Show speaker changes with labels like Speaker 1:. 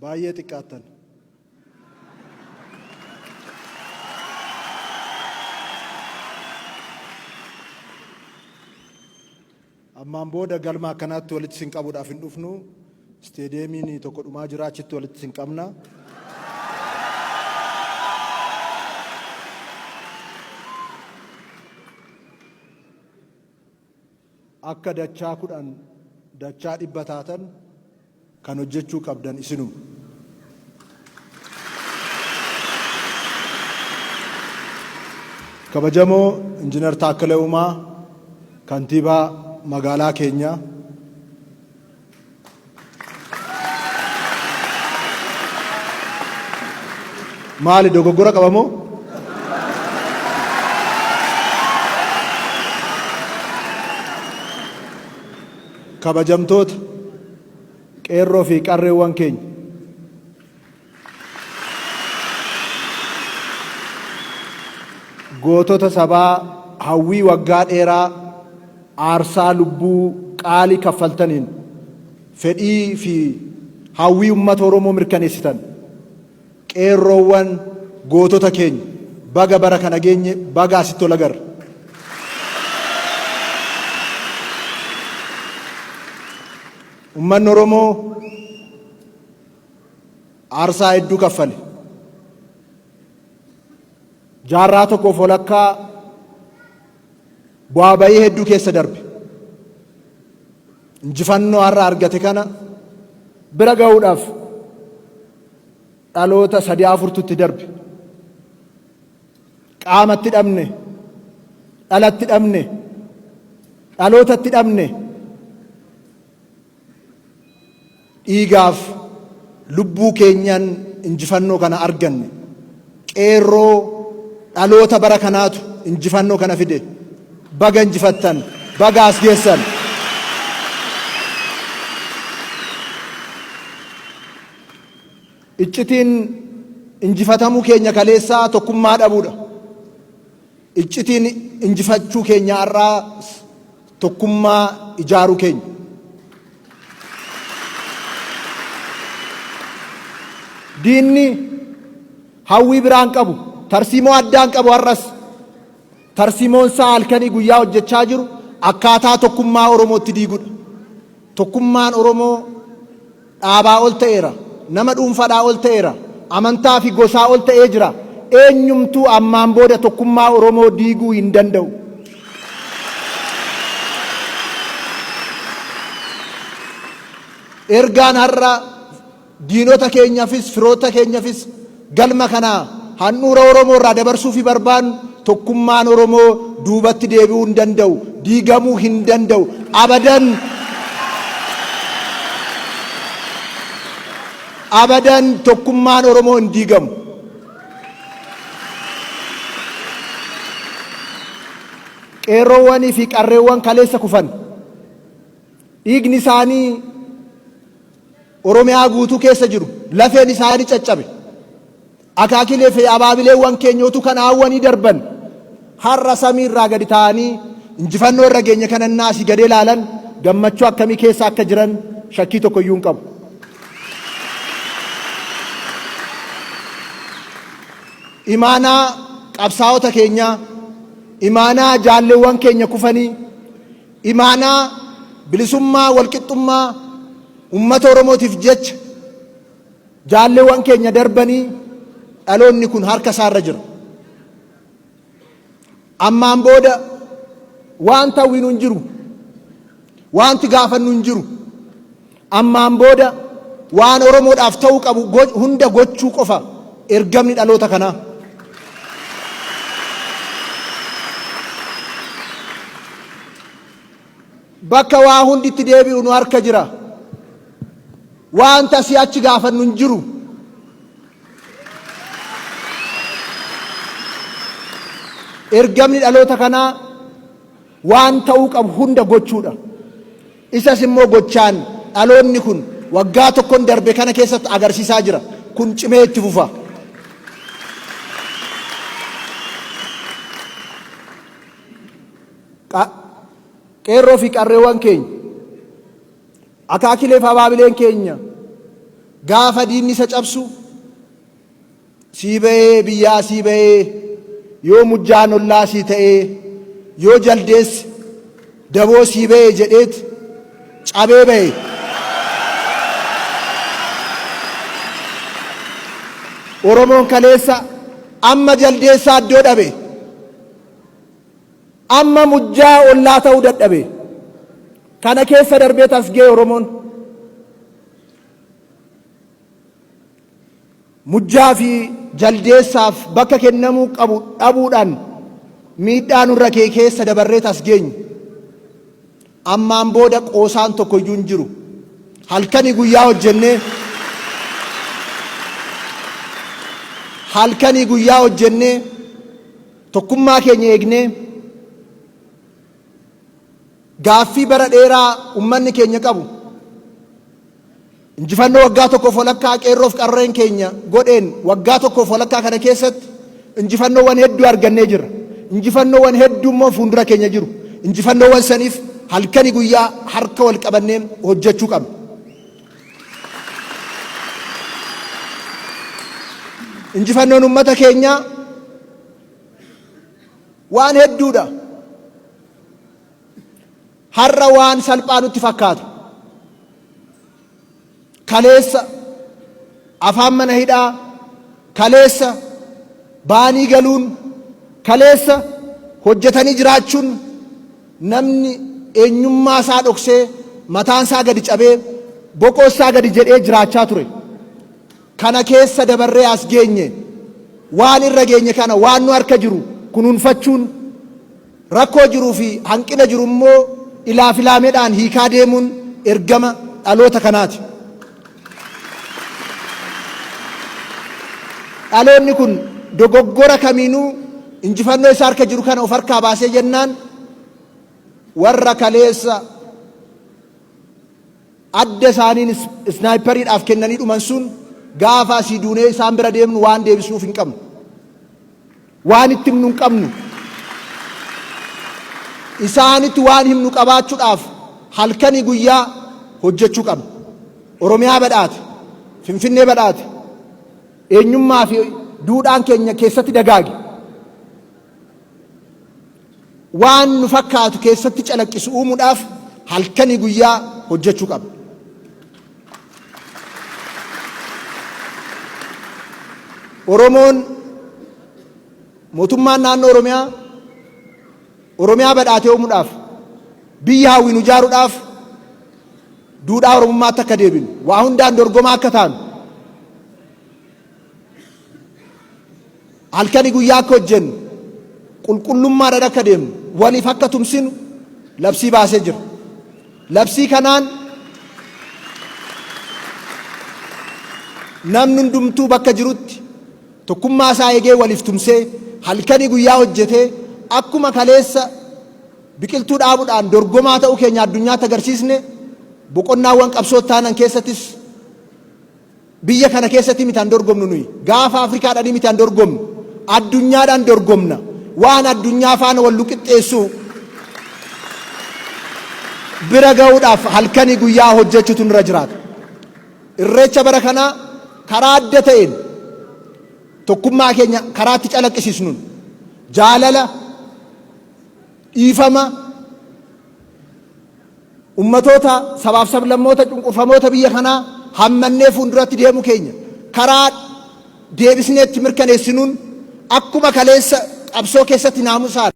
Speaker 1: Baay'ee xiqqaattan. Ammaan booda galma akkanaatti walitti isin qabuudhaaf hin dhufnu. Isteediyeemiin tokko dhumaa jira, achitti walitti isin qabna. Akka dachaa 10 dachaa 100 taatan kan hojjechuu qabdan isinuma. Kabajamoo Injinar Taakkalee Uumaa, Kantiibaa magaalaa keenyaa, Maali dogoggora qaba moo? Kabajamtoota qeerroo fi qarreewwan keenya. Gootota sabaa hawwii waggaa dheeraa aarsaa lubbuu qaalii kaffaltaniin fedhii fi hawwii ummata Oromoo mirkaneessitan, qeerroowwan gootota keenya baga bara kana geenye, baga asitti wal agarre. Ummanni Oromoo aarsaa hedduu kaffale. Jaarraa tokkoof walakkaa bu'aa ba'ii hedduu keessa darbe. Injifannoo har'a argate kana bira ga'uudhaaf dhaloota sadii afurtu itti darbe. Qaamatti dhabne, dhalatti dhabne, dhalootatti dhabne. Dhiigaaf lubbuu keenyan injifannoo kana arganne. Qeerroo dhaloota bara kanaatu injifannoo kana fide. Baga injifattan, baga as geessan. Iccitiin injifatamuu keenya kaleessaa tokkummaa dhabuudha. Iccitiin injifachuu keenya har'aa tokkummaa ijaaruu keenya. Diinni hawwii biraa hin qabu, tarsiimoo addaa hin qabu har'as. Tarsiimoon isaa halkanii guyyaa hojjechaa jiru akkaataa tokkummaa Oromootti diigudha. Tokkummaan Oromoo dhaabaa ol ta'eera, nama dhuunfadhaa ol ta'eera, amantaa fi gosaa ol ta'ee jira. Eenyumtuu ammaan booda tokkummaa Oromoo diiguu hin danda'u. Ergaan har'a diinota keenyafis firoota keenyafis galma kana handhuura Oromoo irraa dabarsuufi barbaannu tokkummaan Oromoo duubatti deebi'uu hin danda'u, diigamuu hin danda'u. Abadan abadan tokkummaan Oromoo hin diigamu. Qeerroowwanii fi qarreewwan kaleessa kufan dhiigni isaanii Oromiyaa guutuu keessa jiru lafeen isaanii caccabe. Akaakilee fi abaabileewwan keenya utuu kana hawwanii darban har'a samii irraa gadi taa'anii injifannoo irra geenye kana innaa asii gadee ilaalan gammachuu akkamii keessa akka jiran shakkii tokko iyyuu hin qabu. Imaanaa qabsaa'ota keenyaa, imaanaa jaalleewwan keenya kufanii, imaanaa bilisummaa walqixxummaa ummata Oromootiif jecha Jaalleewwan keenya darbanii dhaloonni kun harka isaarra jira. Ammaan booda waanti hawwinu hin jiru. Waanti gaafannu hin jiru. Ammaan booda waan Oromoodhaaf ta'uu qabu hunda gochuu qofa ergamni dhaloota kanaa. Bakka waa hundi itti deebi'u nu harka jira. Waanti asii achi gaafannu hin jiru. Ergamni dhaloota kanaa waan ta'uu qabu hunda gochuudha. Isas immoo gochaan dhaloonni kun waggaa tokkon darbe kana keessatti agarsiisaa jira. Kun cimee itti fufa. Qeerroo fi qarreewwan keenya, akaakilee fi abaabileen keenya Gaafa diinni isa cabsu sii ba'ee biyyaa sii ba'ee, yoo mujjaan ollaa sii ta'ee, yoo jaldeessi daboo sii ba'ee jedheet cabee ba'e. Oromoon kaleessa amma jaldeessaa iddoo dhabe. Amma mujjaa ollaa ta'uu dadhabe. Kana keessa darbeet as ga'e Oromoon. Mujjaa fi jaldeessaaf bakka kennamuu qabu dhabuudhaan miidhaa nurra ga'e keessa dabarreet as geenye. Ammaan booda qoosaan tokko iyyuu hin jiru. Halkanii guyyaa hojjennee halkanii guyyaa hojjennee tokkummaa keenya eegnee gaaffii bara dheeraa ummanni keenya qabu injifannoo waggaa tokkoof walakkaa qeerroof qarreen keenya godheen waggaa tokkoof walakkaa kana keessatti injifannoowwan hedduu argannee jirra. Injifannoowwan hedduu immoo fuuldura keenya jiru. Injifannoowwan saniif halkanii guyyaa harka wal qabannee hojjechuu qabna. Injifannoon ummata keenyaa waan hedduudha. Har'a waan salphaa nutti fakkaata. Kaleessa afaan mana hidhaa, kaleessa baanii galuun, kaleessa hojjetanii jiraachuun namni eenyummaa isaa dhoksee mataan isaa gadi cabee boqoo isaa gadi jedhee jiraachaa ture. Kana keessa dabarree as geenye. Waan irra geenye kana waan nu harka jiru kunuunfachuun rakkoo jiruu fi hanqina jiru immoo ilaaf ilaameedhaan hiikaa deemuun ergama dhaloota kanaati. Dhaloonni kun dogoggora kamiinuu injifannoo isa harka jiru kana of harkaa baasee jennaan warra kaleessa adda isaaniin isnaayipariidhaaf kennanii dhuman sun gaafa asii duunee isaan bira deemnu waan deebisnuuf hin qabnu. Waan itti himnu hin qabnu. Isaanitti waan himnu qabaachuudhaaf halkanii guyyaa hojjechuu qabna. Oromiyaa badhaate, Finfinnee badhaate, eenyummaa fi duudhaan keenya keessatti dagaage. Waan nu fakkaatu keessatti calaqqisu uumuudhaaf halkanii guyyaa hojjechuu qabna. Oromoon mootummaan naannoo Oromiyaa Oromiyaa badhaatee uumuudhaaf biyya hawwinu ijaaruudhaaf duudhaa Oromummaatti akka deebinu waa hundaan dorgomaa akka taanu halkanii guyyaa akka hojjennu qulqullummaadhaan akka deemnu waliif akka tumsinu labsii baasee jira. Labsii kanaan namni hundumtuu bakka jirutti tokkummaa isaa eegee waliif tumsee halkanii guyyaa hojjetee akkuma kaleessa biqiltuu dhaabuudhaan dorgomaa ta'uu keenya addunyaatti agarsiisne boqonnaawwan qabsoo taanan keessattis biyya kana keessatti miti an dorgomnu nuyi. Gaafa Afrikaadhaan miti an dorgomnu. Addunyaadhaan dorgomna. Waan addunyaa faana wal nu qixxeessu bira ga'uudhaaf halkanii guyyaa hojjechuutu nurra jiraata. Irreecha bara kanaa karaa adda ta'een tokkummaa keenya karaatti calaqqisiisnuun jaalala, dhiifama, Ummatoota, sabaaf sablammoota cunqurfamoota biyya kanaa hammannee fuulduratti deemuu keenya karaa deebisnee itti mirkaneessinuun akkuma kaleessa qabsoo keessatti naamusaan.